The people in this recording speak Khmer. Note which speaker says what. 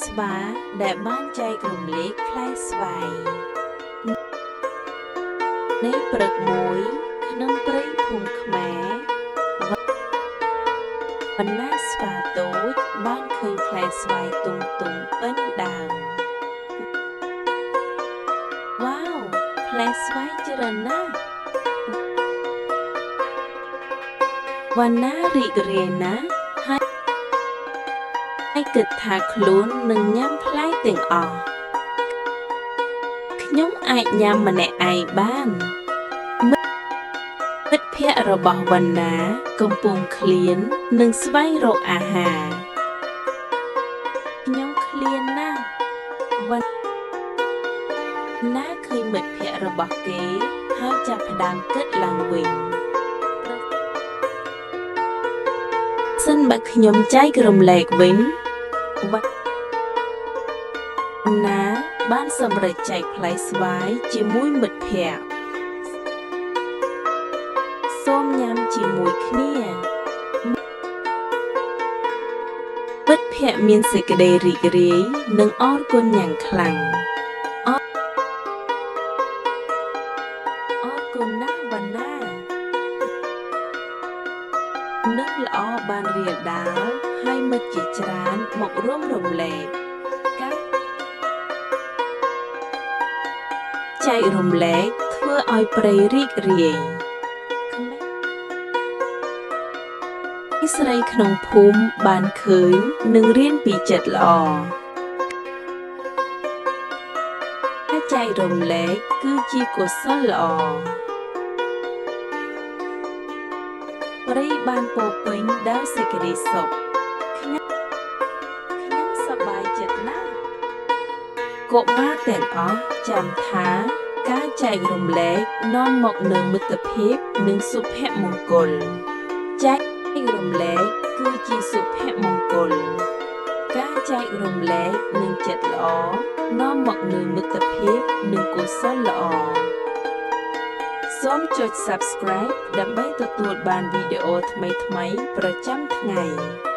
Speaker 1: ស្វាដែលបានចែករំលែកផ្លែស្វាយនៅព្រឹកមួយក្នុងព្រៃភូមិខ្មែរវណ្ណាស្វាតូចបានឃើញផ្លែស្វាយទុំទុំពេញដើមវ៉ាវផ្លែស្វាយច្រើនណាស់វណ្ណារីករាយណាស់ហើយគិតថាខ្លួននឹងញ៉ាំផ្លែទាំងអស់ខ្ញុំអាចញ៉ាំម្នាក់ឯងបាន មិត្តភក្តិរបស់វណ្ណាកំពុងឃ្លាននិងស្វែងរកអាហារខ្ញុំឃ្លានណាស់វណ្ណាឃើញមិត្តភក្តិរបស់គេហើយចាប់ផ្ដើមគិតឡើងវិញសិនបើខ្ញុំចែករំលែកវិញវណ្ណាបានសម្រេចចែកផ្លែស្វាយជាមួយមិត្តភក្តិសូមញ៉ាំជាមួយគ្នា មិត្តភក្តិមានសេចក្តីរីករាយនិងអរគុណយ៉ាងខ្លាំងអរគុណណាស់វណ្ណានឹងល្អបានរាលដាលហើយមិត្តជាច្រើនមករួមរំលែកការចែករំលែកធ្វើឲ្យព្រៃរីករាយក្មេងស្រីក្នុងភូមិបានឃើញនិងរៀនពីចិត្តល្អការចែករំលែកគឺជាកុសលល្អព្រៃបានពោរពេញដោយសេចក្តីសុខខ្ញុំខ្ញុំសប្បាយចិត្តណាស់កុមារទាំងអស់ចាំថាការចែករំលែកនាំមកនូវមិត្តភាពនិងសុភមង្គលចែករំលែកគឺជាសុភមង្គល ការចែករំលែកនិងចិត្តល្អនាំមកនូវមិត្តភាពនិងកុសលល្អសូមចុច Subscribe ដើម្បីទទួលបានវីដេអូថ្មីៗប្រចាំថ្ងៃ។